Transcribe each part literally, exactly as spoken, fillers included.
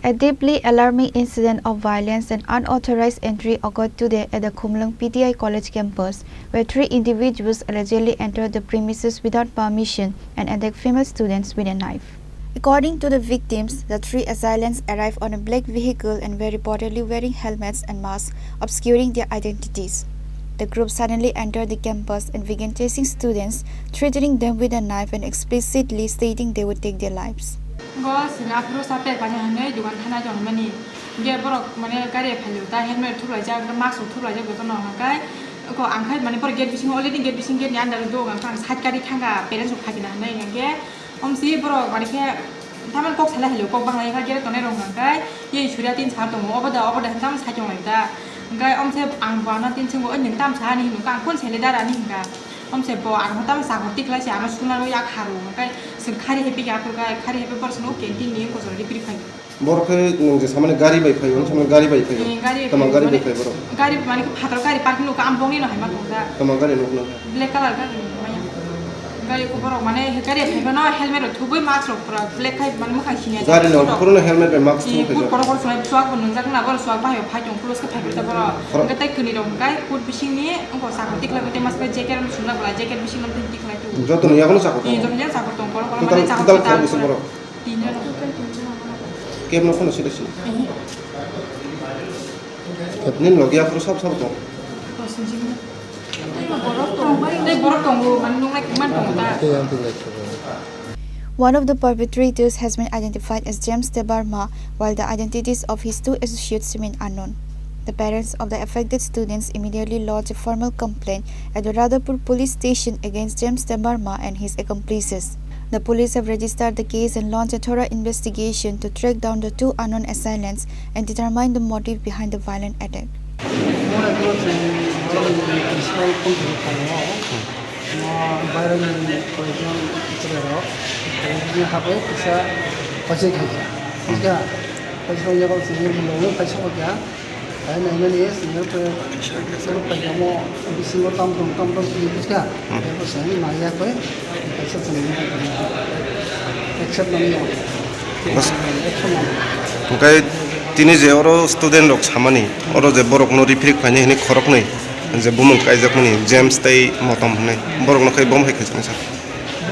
A deeply alarming incident of violence and unauthorized entry occurred today at the Khumlwng P T I college campus, where three individuals allegedly entered the premises without permission and attacked female students with a knife. According to the victims, the three assailants arrived on a black vehicle and were reportedly wearing helmets and masks, obscuring their identities. The group suddenly entered the campus and began chasing students, threatening them with a knife and explicitly stating they would take their lives. Bo sini aphuru sa pek pani hanai dugan thana jong mani. Ge borok mane gari phalu ta helmet thurlaijak, mask thurlaijak jotono hwnkhai. Ko ang khai mane borok gate bisingo already gate bising gate ni under do ang khai side gari thangka parents rok phakina hanai hwnkhai. Omsi borok mane khe tamani kok salai halio kok banglai kha gate tongnai rok hwnkhai. Ye surya tin sa tongo obo da obo da tamani side tonglai da. Hwnkhai omse ang buana tin swngo oi nwng tam sa ani hinwi ang kon sele dara ani hwnka. Omse bo ang tam sa tikhlai se ano suna ro yak haru hwnkhai. Swng khari hepi ya phurkha, khari hepi borok swngno canteen ni kosor ripri phai. Borok khe nwng je samani gari bai phai, nwng samani gari bai phai. Eh, gari Tama bai, gari bai mane phai borok. Gari mane khe phatar gari parking nukha, ang bongni no hai ma tongda. Tama gari nuk nang. Black color gari maya. Gari ko borok mane gari phai no helmet rok thubui mask rok pura black khai mane mukha sini. Gari no pura no helmet bai mask thubui. Kut korok korok sunai suak bo nungjak na, borok suak bahai phai tong pulos khe phai ta borok. Khorok. Hwnkhe tai kuni rok hwnkhe kut bisingni wngkha sakho tikhlai bo tei mask bai jacket rok sunlak bwlai jacket bising no tei tikhlai tu. Joto no yagono sakho tongo. Joto no yagono sakho tongo, korok korok mane sakho total khorok bising borok. Tinjon. Kebno phano sida sida. Nini logi aphuru sab sab tong. Tei borok tongo, mane nunglai kwmani tongo ta. One of the perpetrators has been identified as James Debbarma, while the identities of his two associates remain unknown. The parents of the affected students immediately lodged a formal complaint at the Radhapur police station against James Debbarma and his accomplices. The police have registered the case and launched a thorough investigation to track down the two unknown assailants and determine the motive behind the violent attack. Mora klo se, mora ni principal phone khe kha o. Mo viral ni koyekjon chwrai rok, koyekjon habai kisa pachai khai kha. Kisa pachai yago se, mo kaisa kha. Hai nainani senior player, senior player mo bisingo tam tong, tam tong tini buska. Hmm. Eko seni naiya koi, kaisa seni accept nang ya. Bas. Action nang. Hwnkhe tini je oro student rok samani, oro je borok no riprik phaini hini khoroknwi, je bumung kaijakmani James tei Motom hwnwi, borok no khai bom hai kaijaknai sa.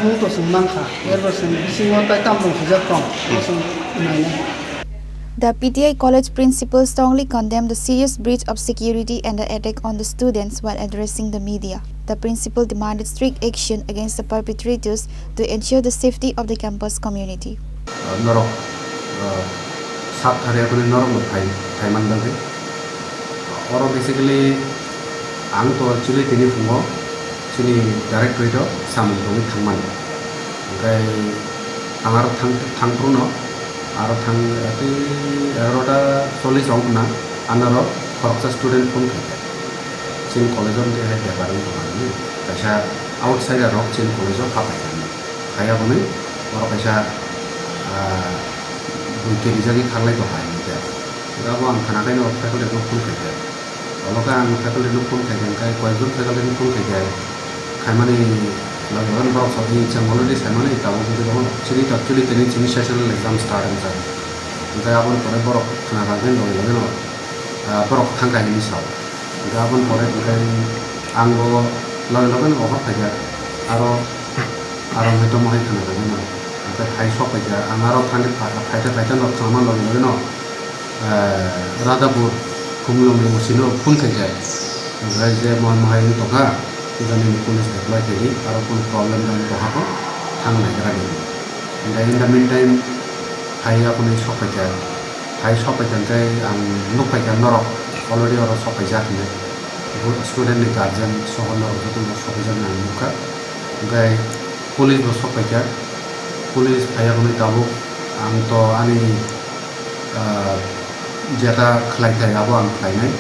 Bumung to sung mankha, eko seni bisingo tai tam tong sijak tong, hmm, sung nainai. The P T I College principal strongly condemned the serious breach of security and the attack on the students while addressing the media. The principal demanded strict action against the perpetrators to ensure the safety of the campus community. Norok, uh, sak thari aboni norok no phai, phai man bagwi. Oro basically ang to actually tini phungo chini directorate o samung tongwi thangmani. Hwnkhe ang aro thang, thang phuru no aro thang tei egarota chollish wng khna, anaro khoroksa student phone khaikha. Chini college o tei hai bepar wng tongmani, kaisa outsider rok chini college o hapai kha. Hai aboni oro kaisa, ah, bui kebijagwi kharlai tongkha hinwi khe. Abo ang khna khe no faculty no phone khaikha. Olo khe ang faculty no phone khaikha, hwnkhe koyekjon faculty no phone khaikha. Khaimani logi logi borok sabo chwng already saimani tabuk wngwi tongo. Chini actually tini chini sessional exam start wngjak. Hwnkhe aboni pore borok khna kha khe logi logi no, ah, borok thangkha hinwi sao. Hwnkhe aboni pore hwnkhe ang bo logi logi no offer khaikha. Aro, aro hwnkhe tamo hai khna kha khe no. Hwnkhe phai sok khaikha. Ang aro thangwi pha-, phaikha, phaikha no khna man logi logi no. Eh, Radhapur, Khumlwng ni O C no phone khaikha. Omohai je mohai mohai wng tongkha, jani ni police apply khaidi, aro phone problem jani tongkha kho, thang naigra di. Hwnkhe in the meantime, phai aphano sok phaikha, phai sok phaikha hwnkhe ang nuk phaikha norok already oro sok phaijak hinwi. Bo student ni guardian soho norok joto no sok phaijak hinwi ang nukha. Hwnkhe police bo sok phaikha, police phai aphano tabuk ang to ani ah, jeta khlai thai abo ang khlainai.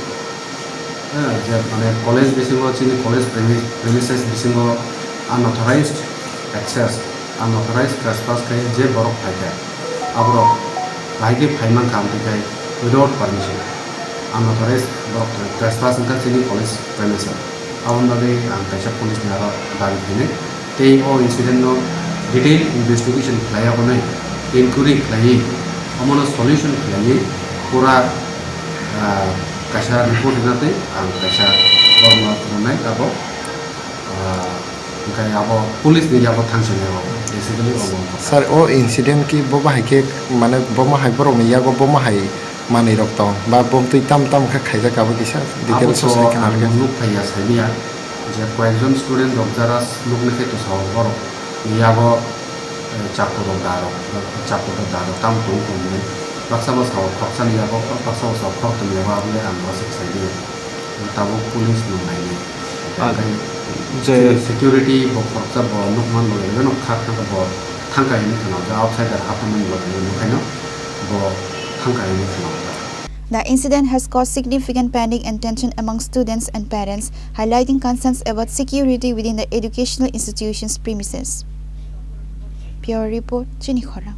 Ah, je mane college bisingo chini college premi-, premises bisingo unauthorized access, unauthorized trespass khai je borok phaikha, aborok bahai khe phai mankha amtwi khai without permission. Unauthorized borok trespass wngkha chini college premises. Aboni bagwi ang kaisa police ni aro dabi khainai. Tei o incident no detail investigation khlai aboni inquiry khlaiwi Omono solution khlaiwi pura, ah, kaisa report rwna twi ang kaisa borokno rwnai tabok, ah, hwnkhe abo police ni yago thangsinai rok basically omo wngkha. Sir, o incident ki bo bahai khe, mane, bo mahai borok ni yago bo mahai manwi rok tong ba bo twi tam tam khe khaijak abo kisa detail sosai khna rwkhe. Abo to ang nuk phaiya saimanya je koyekjon student rok jara nuk ni khe to sao borok ni yago, eh, chakur rok da rok, chakur rok da rok tam tong tong ni baksa bo sao khoroksa ni yago, baksa bo sao khoroktham ni yago abo le ang bo se saimanya. Tabuk police no naidi. Ah, je security bo khoroksa bo nukman bo lagino kha kha bo thangka hinwi khna hwnjak, outsider hapmani bo lagino nukhaino bo thangka hinwi khna hwnjak. The incident has caused significant panic and tension among students and parents, highlighting concerns about security within the educational institution's premises. Bureau Report, Chini Khorang.